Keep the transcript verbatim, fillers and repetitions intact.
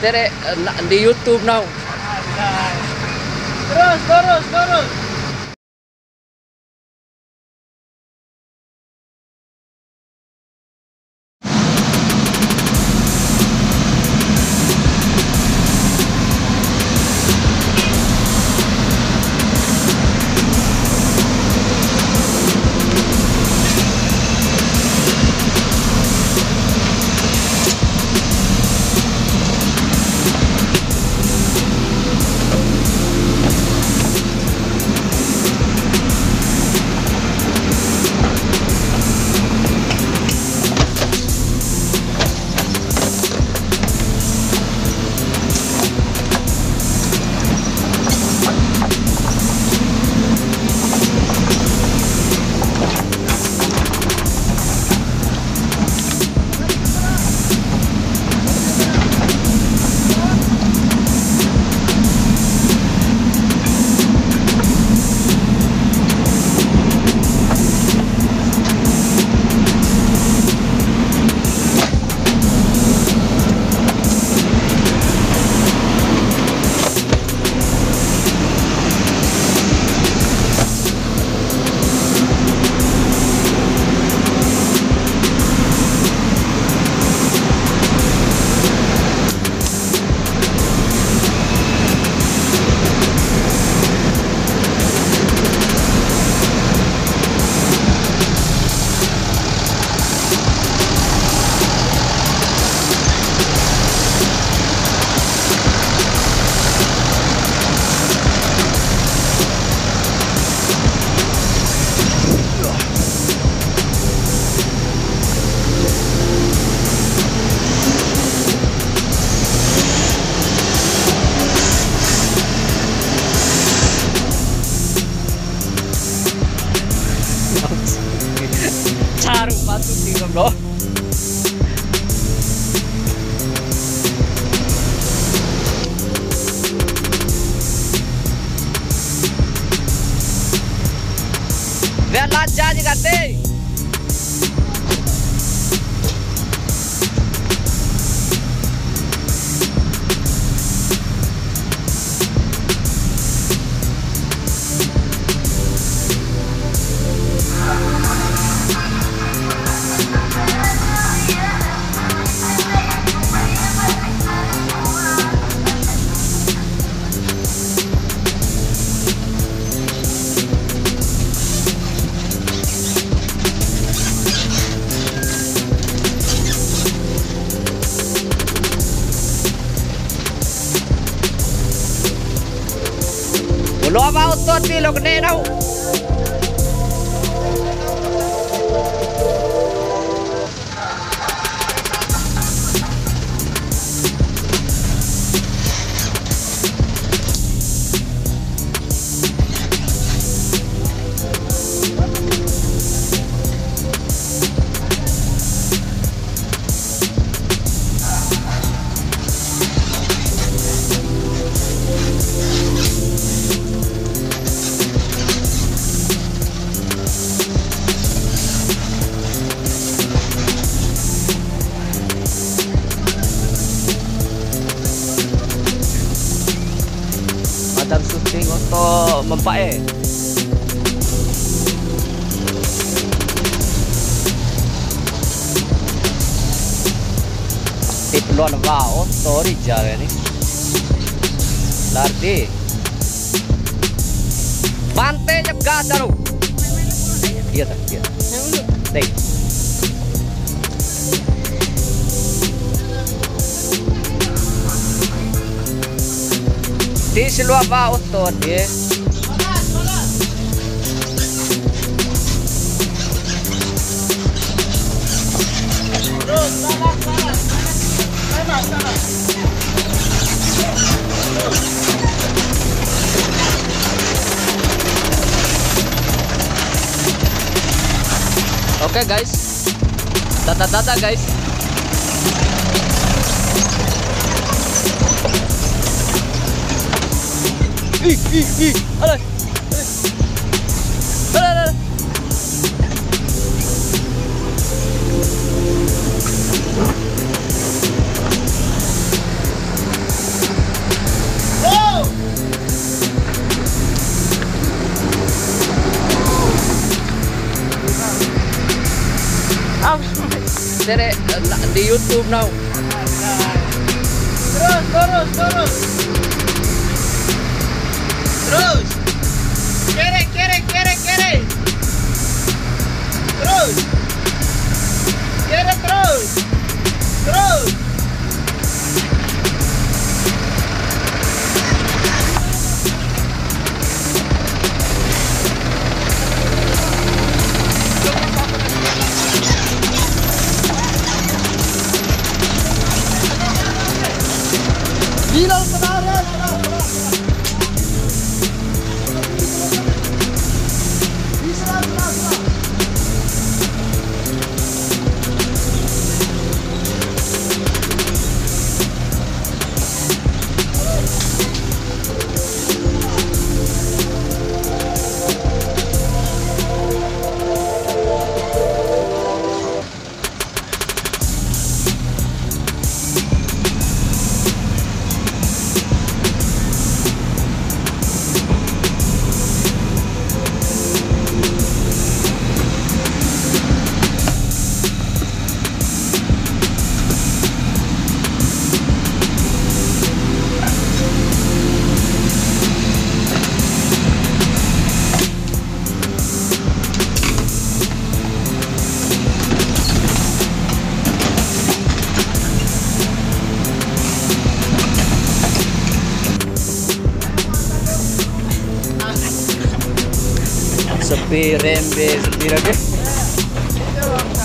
Tere, eh, na-, di YouTube nahu. Terus, terus, terus. Caru batu tiga, bro. Biar lancar aja, Kate. Loa ba oto ti lo kene nau. Macam syuting oto mampa'e. Tip loan wa'o, story jawe ni. Lardi. Bante jep gas daru. Iya, tak, iya. Dei. Ti si loa ba oto de. Oke, guys. Tata-tata, guys. Ih, ih, ih. Alah. Alah, alah, alah. Tere, di YouTube now. Terus, terus, terus. Terus. Kere, kere, kere, kere. Terus. Kere terus. Terus. Bilang sekarang. Sepi rembe, sepi rembe.